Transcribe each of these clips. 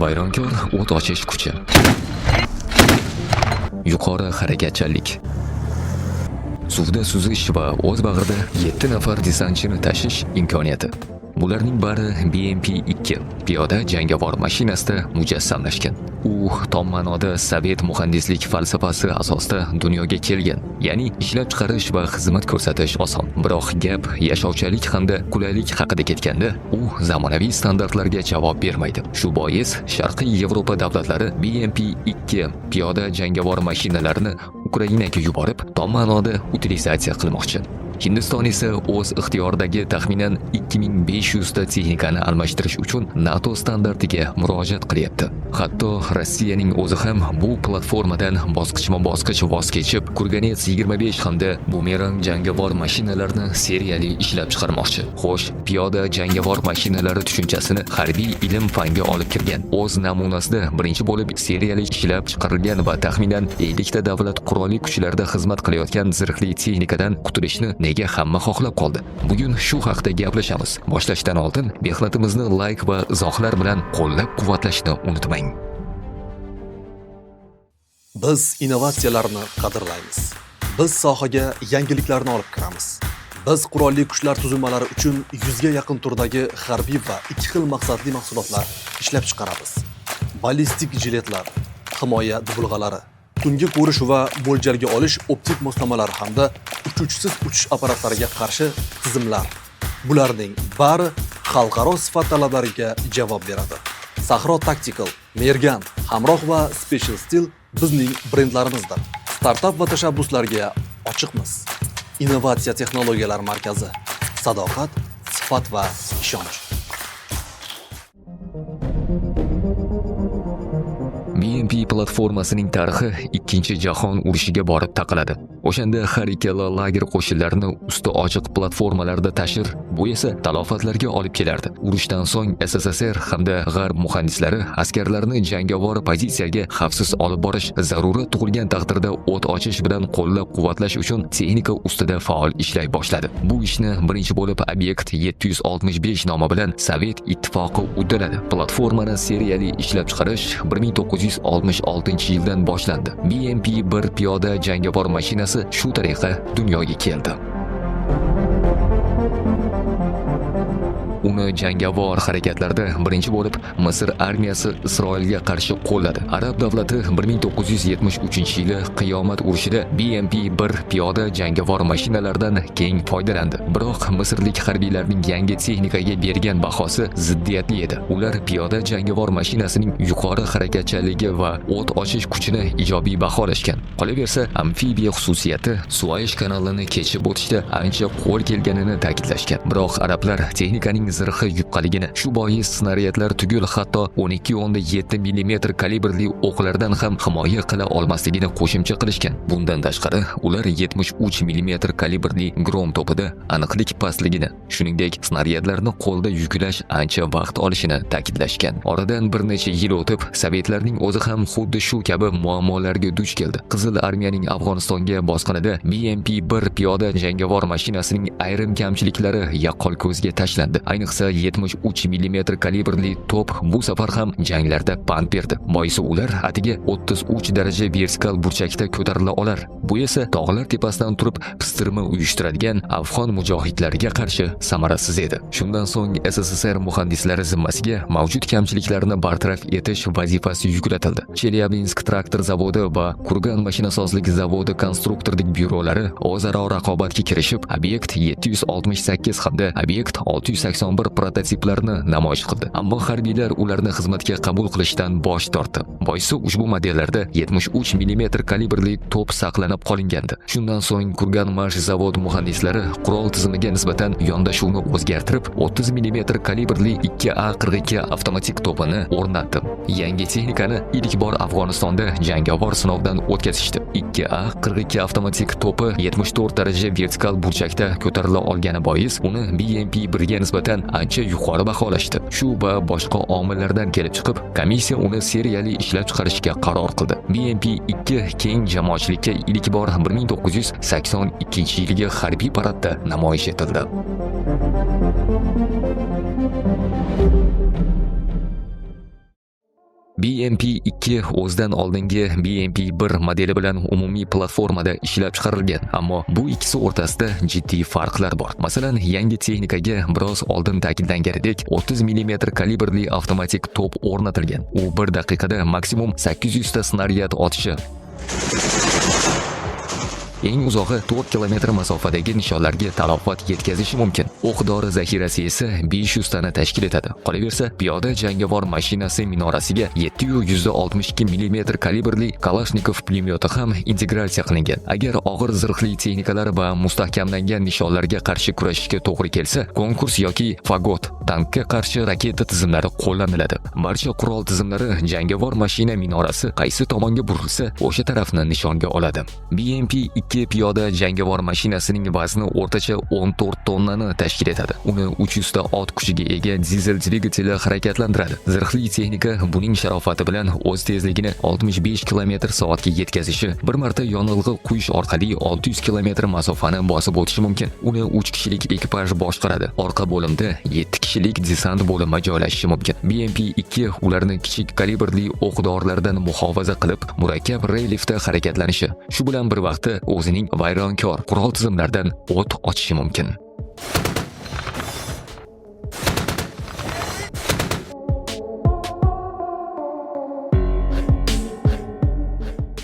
Vayronkor o't ochish kuchi. Yuqori harakatchanlik. Suvda suzish va o'z bag'rida 7 nafar desantchini tashish imkoniyati. Bularning bari BMP-2 piyoda jangovar mashinasida mujassamlashgan. U tom ma'noda sovet muhandislik falsafasi asosida dunyoga kelgan. Ya'ni ishlab chiqarish va xizmat ko'rsatish oson. Biroq gap yashovchanlik hamda qulaylik haqida ketganda, u zamonaviy standartlarga javob bermaydi. Shu bois Sharqiy Yevropa davlatlari BMP-2 piyoda jangovar mashinalarini Ukrainaga yuborib, tom ma'noda utilizatsiya qilmoqchi. Hindiston esa o'z ixtiyoridagi taxminan 2500 ta texnikani almashtirish uchun NATO standartiga murojaat qilyapti. Hatto Rossiyaning o'zi ham bu platformadan bosqichma-bosqich voz kechib, Kurganets 25 hamda Bumerang jangovar mashinalarini seriyali ishlab chiqarmoqchi. Xo'sh, piyoda jangovar mashinalari tushunchasini harbiy ilm fanga olib kirgan. O'z namunasida birinchi bo'lib seriyali ishlab chiqarilgan va taxminan 50 ta davlat qurolli kuchlarida xizmat qilayotgan zirhli texnikadan qutulishni nega hamma xohlab qoldi? Bugun shu haqda gaplashamiz. Boshlashdan oldin mehnatimizni layk va izohlar bilan qo'llab-quvvatlashni unutmang. Biz innovatsiyalarni qadrlaymiz. Biz sohaga yangiliklarni olib kiramiz. Biz qurolli kuchlar tuzilmalari uchun 100 ga yaqin turdagi harbiy va ikki xil maqsadli mahsulotlar ishlab chiqaramiz. Ballistik jiletlar, himoya dubulg'alari, tungi ko'rish va mo'ljalga olish optik moslamalari hamda uchuvchisiz uchish apparatlariga qarshi tizimlar. Bularning bari xalqaro sifat talablariga javob beradi. Sahro Tactical, Mergan, Hamroh va Special Steel bizning brendlarimizdir. Startap va tashabbuslarga ochiqmiz. Innovatsiya texnologiyalar markazi. Sadoqat, sifat va ishonch. BMP platformasining tarixi Ikkinchi jahon urushiga borib taqaladi. O'shanda har ikkala lager qo'shinlarini usti ochiq platformalarda tashir, bu esa talofatlarga olib kelardi. Urushdan so'ng SSSR hamda G'arb muhandislari askarlarni jangovar pozitsiyaga xavfsiz olib borish, zarurat tug'ilgan taqdirda o't ochish bilan qo'llab-quvvatlash uchun texnika ustida faol ishlay boshladi. Bu ishni birinchi bo'lib Obyekt 765 nomi bilan Sovet Ittifoqi uddaladi. Platformani seriyali ishlab chiqarish 1966-yildan boshlandi. BMP-1 piyoda jangovar mashinasi shu tariqa dunyoga keldi. Uni jangovar harakatlarda birinchi bo'lib Misr armiyasi Isroilga qarshi qo'lladi. Arab davlati 1973-yili Qiyomat urushida BMP-1 piyoda jangovar mashinalardan keng foydalandi. Biroq misrlik harbiylarning yangi texnikaga bergan bahosi ziddiyatli edi. Ular piyoda jangovar mashinasining yuqori harakatchanligi va o't ochish kuchini ijobiy baholashgan. Qolaversa, amfibiya xususiyati Suvaysh kanalini kechib o'tishda ancha qo'l kelganini ta'kidlashgan. Biroq arablar texnikaning zirhi yupqaligini, shu bois snaryadlar tugul hatto 12.7 mm kalibrli o'qlardan ham himoya qila olmasligini qo'shimcha qilishgan. Bundan tashqari, ular 73 mm kalibrli Grom to'pida aniqlik pastligini, shuningdek, snaryadlarni qo'lda yuklash ancha vaqt olishini ta'kidlashgan. Oradan bir necha yil o'tib, sovetlarning o'zi ham xuddi shu kabi muammolarga duch keldi. Qizil armiyaning Afg'onistonga bosqinida BMP-1 piyoda jangovar mashinasining ayrim kamchiliklari yaqqol ko'zga tashlandi. Ayniqsa 73 mm kalibrli to'p bu safar ham janglarda pand berdi. Boisi ular atigi 33 daraja vertikal burchakda ko'tarila olar. Bu esa tog'lar tepasidan turib pistirma uyushtiradigan afg'on mujohidlariga qarshi samarasiz edi. Shundan so'ng SSSR muhandislari zimmasiga mavjud kamchiliklarni bartaraf etish vazifasi yuklatildi. Chelyabinsk traktor zavodi va Kurgan mashinasozlik zavodi konstruktorlik byurolari o'zaro raqobatga kirishib, Obyekt 768 hamda Obyekt 681 prototiplarni namoyish qildi. Ammo harbiylar ularni xizmatga qabul qilishdan bosh tortdi. Boisi ushbu modellarda 73 mm kalibrli to'p saqlanib qolingandi. Shundan so'ng Kurganmash zavod muhandislari qurol tizimiga nisbatan yondashuvni o'zgartirib, 30 mm kalibrli 2A42 avtomatik to'pini o'rnatdi. Yangi texnikani ilk bor Afg'onistonda jangovar sinovdan o'tkazishdi. 2A42 avtomatik to'pi 74 daraja vertikal burchakda ko'tarila olgani bois uni BMP-1 ga nisbatan ancha yuqori baholashdi. Shu va boshqa omillardan kelib chiqib, komissiya uni seriyali ishlab chiqarishga qaror qildi. BMP-2 keng jamoatchilikka ilk bor 1982-yilgi harbiy paradda namoyish etildi. BMP-2 o'zidan oldingi BMP-1 modeli bilan umumiy platformada ishlab chiqarilgan, ammo bu ikkisi o'rtasida jiddiy farqlar bor. Masalan, yangi texnikaga biroz oldin ta'kidlanganidek, 30 mm kalibrli avtomatik to'p o'rnatilgan. U bir daqiqada maksimum 800 ta snaryad otishi, eng uzog'i 4 kilometr masofadagi nishonlarga talafot yetkazishi mumkin. O'q dori zaxirasi esa 500 tani tashkil etadi. Qolaversa, piyoda jangovar mashinasi minorasiga 7,62 mm kalibrli Kalashnikov pulemyoti ham integratsiya qilingan. Agar og'ir zirhli texnikalar va mustahkamlangan nishonlarga qarshi kurashishga to'g'ri kelsa, Konkurs yoki Fagot tankka qarshi raketa tizimlari qo'llaniladi. Barcha qurol tizimlari jangovar mashina minorasi qaysi tomonga burilsa, o'sha tarafni nishonga oladi. BMP-2 piyoda jangovar mashinasining vazni o'rtacha 14 tonnani tashkil etadi. Uni 300 ta ot kuchiga ega dizel dvigateli harakatlantiradi. Zirhli texnika buning sharofati bilan o'z tezligini 65 km/soatga yetkazishi, bir marta yonilg'i quyish orqali 600 km masofani bosib o'tishi mumkin. Uni 3 kishilik ekipaj boshqaradi. Orqa bo'limda 7 kishilik desant bo'limi joylashishi mumkin. BMP-2 ularni kichik kalibrli o'q-dorilardan muhofaza qilib, murakkab relyefda harakatlanishi, shu bilan bir vaqtda o'zining vayronkor qurol tizimlaridan o't ochishi mumkin.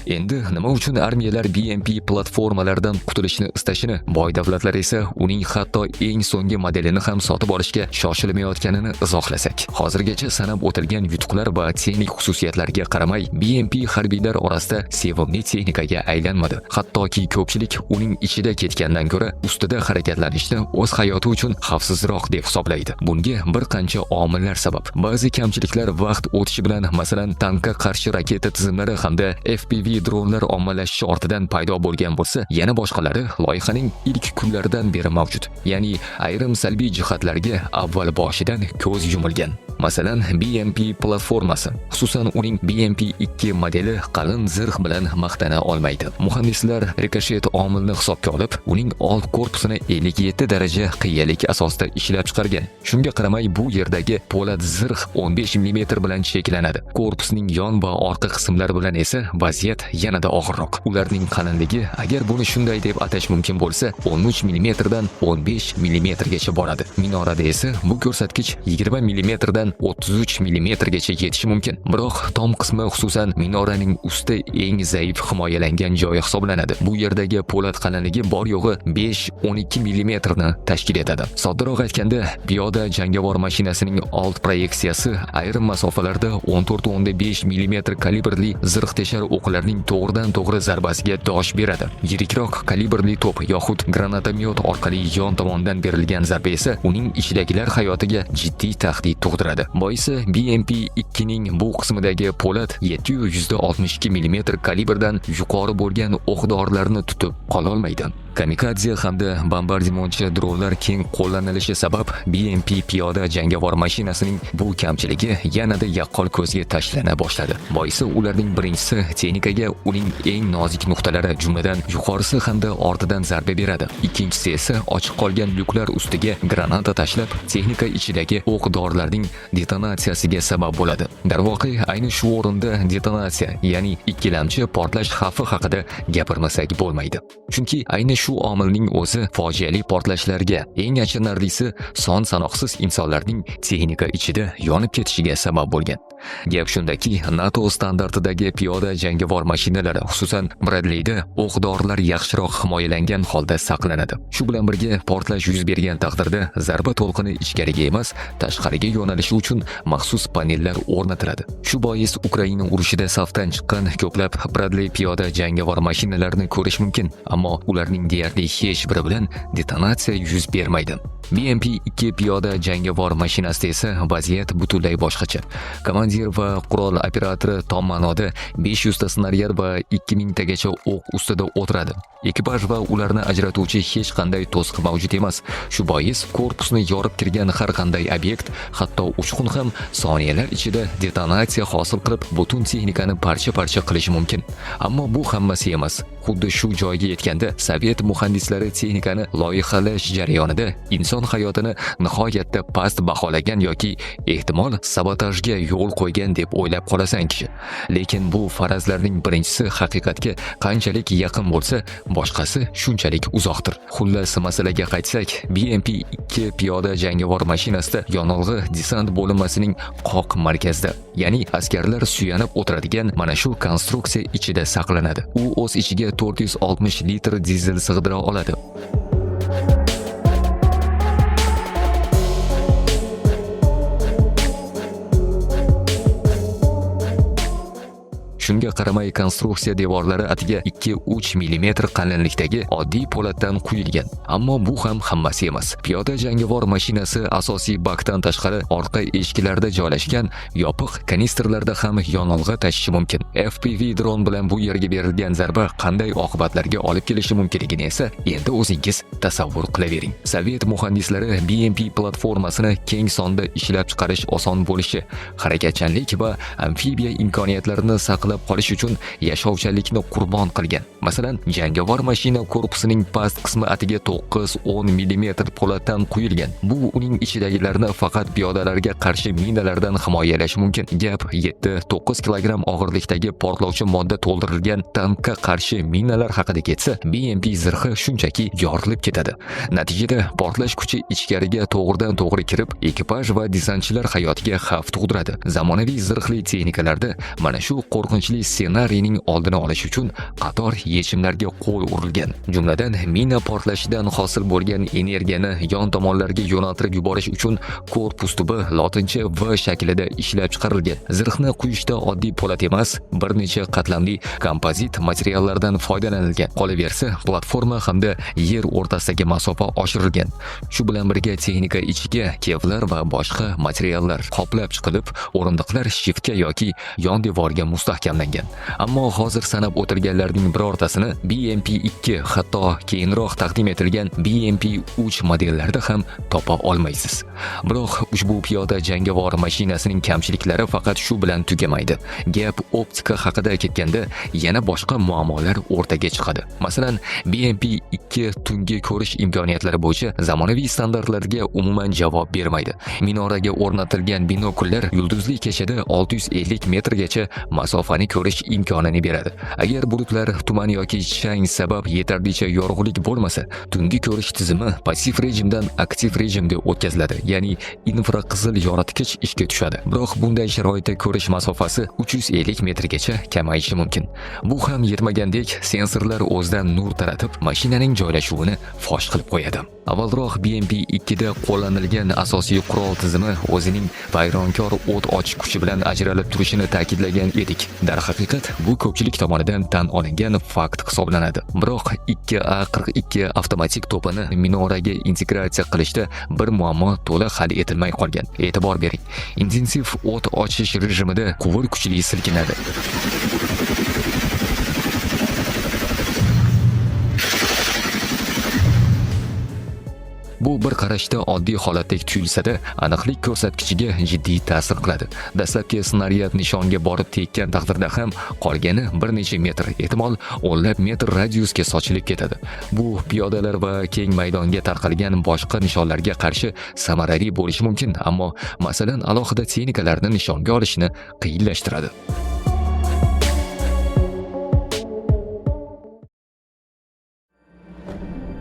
Endi nima uchun armiyalar BMP platformalaridan qutulishni istashini, boy davlatlar esa uning hatto eng so'nggi modelini ham sotib olishga shoshilmayotganini izohlasak. Hozirgacha sanab o'tilgan yutuqlar va texnik xususiyatlarga qaramay, BMP harbiylar orasida sevimli texnikaga aylanmadi. Hattoki ko'pchilik uning ichida ketgandan ko'ra ustida harakatlanishni o'z hayoti uchun xavfsizroq deb hisoblaydi. Bunga bir qancha omillar sabab. Ba'zi kamchiliklar vaqt o'tishi bilan, masalan, tankka qarshi raketa tizimlari hamda FPV dronlar ommalashishi ortidan paydo bo'lgan bo'lsa, yana boshqalari loyihaning ilk kunlaridan beri mavjud. Ya'ni ayrim salbiy jihatlarga avval boshidan ko'z yumilgan. Masalan, BMP platformasi, xususan uning BMP-2 modeli qalin zirh bilan maqtana olmaydi. Muhandislar rikoshet omilini hisobga olib, uning old korpusini 57 daraja qiyalik asosida ishlab chiqargan. Shunga qaramay, bu yerdagi po'lat zirh 15 mm bilan cheklanadi. Korpusning yon va orqa qismlari bilan esa vaziyat yanada og'irroq. Ularning qalinligi, agar buni shunday deb atash mumkin bo'lsa, 13 mm dan 15 mm gacha boradi. Minorada esa bu ko'rsatkich 20 mm dan 33 mm gacha yetishi mumkin. Biroq tom qismi, xususan minoraning usti eng zaif himoyalangan joyi hisoblanadi. Bu yerdagi po'lat qalinligi bor yo'g'i 5-12 mm ni tashkil etadi. Soddaroq aytganda, piyoda jangovar mashinasining old proyeksiyasi ayrim masofalarda 14.5 mm kalibrli zirh teshar o'qlarning to'g'ridan to'g'ri zarbasiga dosh beradi. Yirikroq kalibrli to'p yoxud granatomyot orqali yon tomondan berilgan zarba esa uning ichidagilar hayotiga jiddiy tahdid tug'diradi. Boisi BMP-2 ning bu qismidagi po'lat 7,62 mm kalibrdan yuqori bo'lgan o'q-dorilarni tutib qololmaydi. Kamikadze hamda bombardimonchi dronlar keng qo'llanilishi sabab BMP piyoda jangovar mashinasining bu kamchiligi yanada yaqqol ko'zga tashlana boshladi. Boisi ularning birinchisi texnikaga uning eng nozik nuqtalari, jumladan yuqorisi hamda ortidan zarba beradi. Ikkinchisi esa ochiq qolgan lyuklar ustiga granata tashlab, texnika ichidagi o'q-dorilarning detonatsiyasiga sabab bo'ladi. Darvoqe, ayni shu o'rinda detonatsiya, ya'ni ikkilamchi portlash xavfi haqida gapirmasak bo'lmaydi. Chunki ayni shu omilning o'zi fojiali portlashlarga, eng achinarlisi son sanoqsiz insonlarning texnika ichida yonib ketishiga sabab bo'lgan. Gap shundaki, NATO standartidagi piyoda jangovar mashinalari, xususan Bradleyda o'q-dorilar yaxshiroq himoyalangan holda saqlanadi. Shu bilan birga portlash yuz bergan taqdirda zarba to'lqini ichkariga emas, tashqariga yo'nalishi uchun maxsus panellar o'rnatiladi. Shu bois Ukraina urushida safdan chiqqan ko'plab Bradley piyoda jangovar mashinalarini ko'rish mumkin, ammo ularning deyarli hech biri bilan detonatsiya yuz bermaydi. BMP-2 piyoda jangovar mashinasida esa vaziyat butunlay boshqacha. Komandir va qurol operatori tom ma'noda 500 ta snaryad snaryad va 2000 tagacha o'q ustida o'tiradi. Ekipaj va ularni ajratuvchi hech qanday to'siq mavjud emas. Shu bois korpusni yorib kirgan har qanday obyekt, hatto uchqun ham soniyalar ichida detonatsiya hosil qilib, butun texnikani parcha-parcha qilishi mumkin. Ammo bu hammasi emas. Xuddi shu joyga yetganda sovet muhandislari texnikani loyihalash jarayonida inson hayotini nihoyatda past baholagan yoki ehtimol sabotajga yo'l qo'ygan deb o'ylab qolasan kishi. Lekin bu farazlarning birinchisi haqiqatga qanchalik yaqin bo'lsa, boshqasi shunchalik uzoqdir. Xullas, masalaga qaytsak, BMP-2 piyoda jangovar mashinasida yonilg'i desant bo'linmasining qoq markazida, ya'ni askarlar suyanib o'tiradigan mana shu konstruksiya ichida saqlanadi. U o'z ichiga 460 litr dizel sig'dira oladi. Shunga qaramay konstruksiya devorlari atiga 2-3 mm qalinlikdagi oddiy po'latdan quyilgan. Ammo bu ham hammasi emas. Piyoda jangovar mashinasi asosiy bakdan tashqari orqa eshiklarda joylashgan yopiq kanistrlarda ham yonilg'i tashishi mumkin. FPV dron bilan bu yerga berilgan zarba qanday oqibatlarga olib kelishi mumkinligini esa endi o'zingiz tasavvur qilavering. Sovet muhandislari BMP platformasini keng sonda ishlab chiqarish oson bo'lishi, harakatchanlik va amfibiya imkoniyatlarini saqlab qolish uchun yashovchanlikni qurbon qilgan. Masalan, jangovar mashina korpusining past qismi atiga 9-10 mm po'latdan quyilgan. Bu uning ichidagilarni faqat piyodalarga qarshi minalardan himoyalash mumkin. Gap 7-9 kilogramm og'irlikdagi portlovchi modda to'ldirilgan tankka qarshi minalar haqida ketsa, BMP zirhi shunchaki yorilib ketadi. Natijada portlash kuchi ichkariga to'g'ridan-to'g'ri kirib, ekipaj va desantchilar hayotiga xavf tug'diradi. Zamonaviy zirhli texnikalarda mana shu qo'rqinchli ssenariyning oldini olish uchun qator yechimlarga qo'l urilgan. Jumladan, mina portlashidan hosil bo'lgan energiyani yon tomonlarga yo'naltirib yuborish uchun korpus tubi lotincha V shaklida ishlab chiqarilgan. Zirhni quyishda oddiy po'lat emas, bir necha qatlamli kompozit materiallardan foydalanilgan. Qolaversa, platforma hamda yer o'rtasidagi masofa oshirilgan. Shu bilan birga texnika ichiga kevlar va boshqa materiallar qoplab chiqilib, o'rindiqlar shiftga yoki yon devorga mustahkamlangan. Ammo hozir sanab o'tilganlarning birortasini BMP-2, hatto keyinroq taqdim etilgan BMP-3 modellarida ham topa olmaysiz. Biroq ushbu piyoda jangovar mashinasining kamchiliklari faqat shu bilan tugamaydi. Gap optika haqida ketganda yana boshqa muammolar o'rtaga chiqadi. Masalan, BMP-2 tungi ko'rish imkoniyatlari bo'yicha zamonaviy standartlarga umuman javob bermaydi. Minoraga o'rnatilgan binokllar yulduzli kechada 650 metrgacha masofani ko'rish imkonini beradi. Agar bulutlar, tuman yoki chang sabab yetarlicha yorug'lik bo'lmasa, tungi ko'rish tizimi passiv rejimdan aktiv rejimga o'tkaziladi, ya'ni infraqizil yoritgich ishga tushadi. Biroq bunday sharoitda ko'rish masofasi 350 metrgacha kamayishi mumkin. Bu ham yetmagandek, sensorlar o'zidan nur taratib, mashinaning joylashuvini fosh qilib qo'yadi. Avvalroq BMP-2 da qo'llanilgan asosiy qurol tizimi o'zining vayronkor o't ochish kuchi bilan ajralib turishini ta'kidlagan edik. Darhaqiqat, bu ko'pchilik tomonidan tan olingan fakt hisoblanadi. Biroq 2A42 avtomatik to'pini minoraga integratsiya qilishda bir muammo to'la hal etilmay qolgan. E'tibor bering. Intensiv o't ochish rejimida quvur kuchli silkinadi. Bu bir qarashda oddiy holatdek tuyulsa-da, aniqlik ko'rsatkichiga jiddiy ta'sir qiladi. Dastlabki snaryad nishonga borib tekkan taqdirda ham qolgani bir necha metr, ehtimol o'nlab metr radiusga sochilib ketadi. Bu piyodalar va keng maydonga tarqalgan boshqa nishonlarga qarshi samarali bo'lishi mumkin, ammo masalan alohida texnikalarni nishonga olishni qiyinlashtiradi.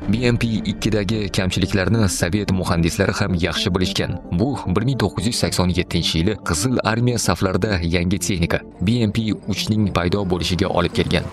BMP-2 dagi kamchiliklarni sovet muhandislari ham yaxshi bilishgan. Bu 1987-yili Qizil armiya saflarida yangi texnika BMP-3 ning paydo bo'lishiga olib kelgan.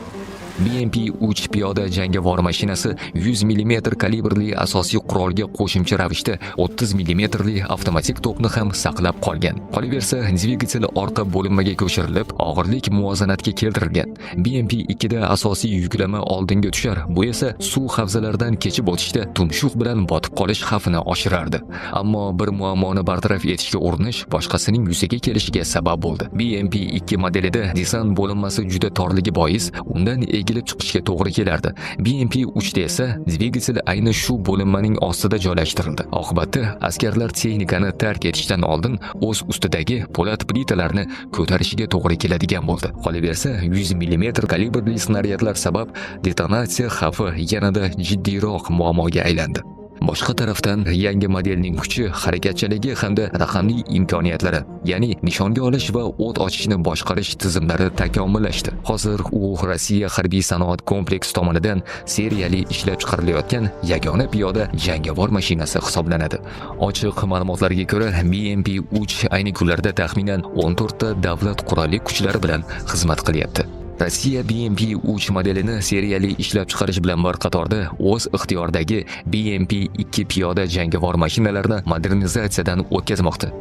BMP-3 piyoda jangovar mashinasi 100 mm kalibrli asosiy qurolga qo'shimcha ravishda 30 mm li avtomatik to'pni ham saqlab qolgan. Qolaversa, dvigatel orqa bo'linmaga ko'chirilib, og'irlik muvozanatga keltirilgan. BMP-2 da asosiy yuklama oldinga tushar, bu esa suv havzalaridan kechib o'tishda tumshuq bilan botib qolish xavfini oshirardi. Ammo bir muammoni bartaraf etishga urinish boshqasining yuzaga kelishiga sabab bo'ldi. BMP-2 modelida desant bo'linmasi juda torligi bois undan egilib chiqishga to'g'ri kelardi. BMP-3 da esa dvigatel ayni shu bo'linmaning ostida joylashtirildi. Oqibatda askarlar texnikani tark etishdan oldin o'z ustidagi po'lat plitalarni ko'tarishiga to'g'ri keladigan bo'ldi. Qolaversa, 100 mm kalibrli snaryadlar sabab detonatsiya xavfi yanada jiddiyroq muammoga aylandi. Boshqa tarafdan yangi modelning kuchi, harakatchanligi hamda raqamli imkoniyatlari, ya'ni nishonga olish va o't ochishni boshqarish tizimlari takomillashdi. Hozir u Rossiya harbiy sanoat kompleksi tomonidan seriyali ishlab chiqarilayotgan yagona piyoda jangovar mashinasi hisoblanadi. Ochiq ma'lumotlarga ko'ra, BMP-3 ayni kunlarda taxminan 14 ta davlat qurolli kuchlari bilan xizmat qilyapti. Rossiya BMP-3 modelini seriyali ishlab chiqarish bilan bir qatorda o'z ixtiyoridagi BMP-2 piyoda jangovar mashinalarini modernizatsiyadan o'tkazmoqda.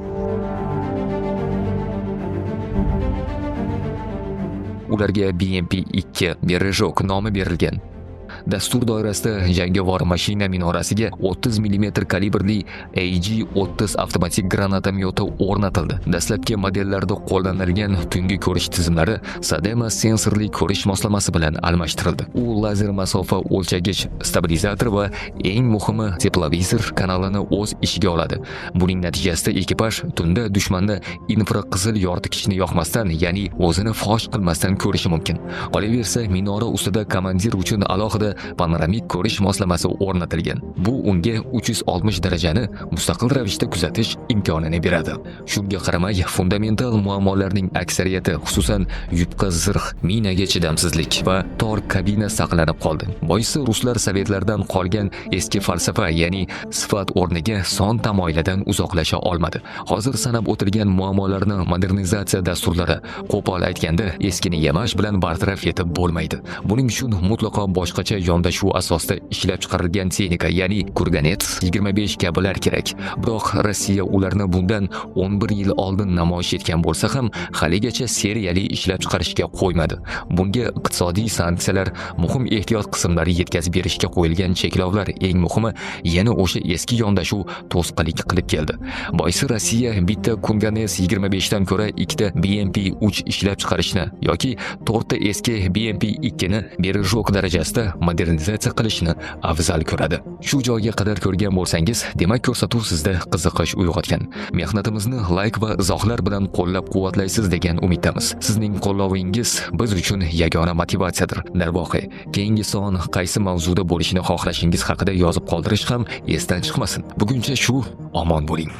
Ularga BMP-2 Berejok nomi berilgan. Dastur doirasida jangovar mashina minorasiga 30 mm kalibrli AG-30 avtomatik granatomyoti o'rnatildi. Dastlabki modellarda qo'llanilgan tungi ko'rish tizimlari Sadema sensorli ko'rish moslamasi bilan almashtirildi. U lazer masofa o'lchagich, stabilizator va eng muhimi teplovizor kanalini o'z ichiga oladi. Buning natijasida ekipaj tunda dushmanni infraqizil yoritgichni yoqmasdan, ya'ni o'zini fosh qilmasdan ko'rishi mumkin. Qolaversa, minora ustida komandir uchun alohida panoramik ko'rish moslamasi o'rnatilgan. Bu unga 360 darajani mustaqil ravishda kuzatish imkonini beradi. Shunga qaramay, fundamental muammolarning aksariyati, xususan yupqa zirh, minaga chidamsizlik va tor kabina saqlanib qoldi. Boisi ruslar sovetlardan qolgan eski falsafa, ya'ni sifat o'rniga son tamoyilidan uzoqlasha olmadi. Hozir sanab o'tilgan muammolarni modernizatsiya dasturlari, qo'pol aytganda, eskini yamash bilan bartaraf etib bo'lmaydi. Buning uchun mutlaqo boshqacha yondashuv asosida ishlab chiqarilgan texnika, ya'ni Kurganets 25 kabilar kerak. Biroq Rossiya ularni bundan 11 yil oldin namoyish etgan bo'lsa ham, haligacha seriyali ishlab chiqarishga qo'ymadi. Bunga iqtisodiy sanksiyalar, muhim ehtiyot qismlari yetkazib berishga qo'yilgan cheklovlar, eng muhimi yana o'sha eski yondashuv to'sqinlik qilib keldi. Boisi Rossiya bitta Kurganets 25 dan ko'ra ikkita BMP-3 ishlab chiqarishni yoki to'rtta eski BMP-2 ni Berejok darajasida modernizatsiya qilishni afzal ko'radi. Shu joyga qadar ko'rgan bo'lsangiz, demak ko'rsatuv sizda qiziqish uyg'otgan. Mehnatimizni like va izohlar bilan qo'llab-quvvatlaysiz degan umiddamiz. Sizning qo'llovingiz biz uchun yagona motivatsiyadir. Darvoqe, keyingi son qaysi mavzuda bo'lishini xohlashingiz haqida yozib qoldirish ham esdan chiqmasin. Buguncha shu, omon bo'ling.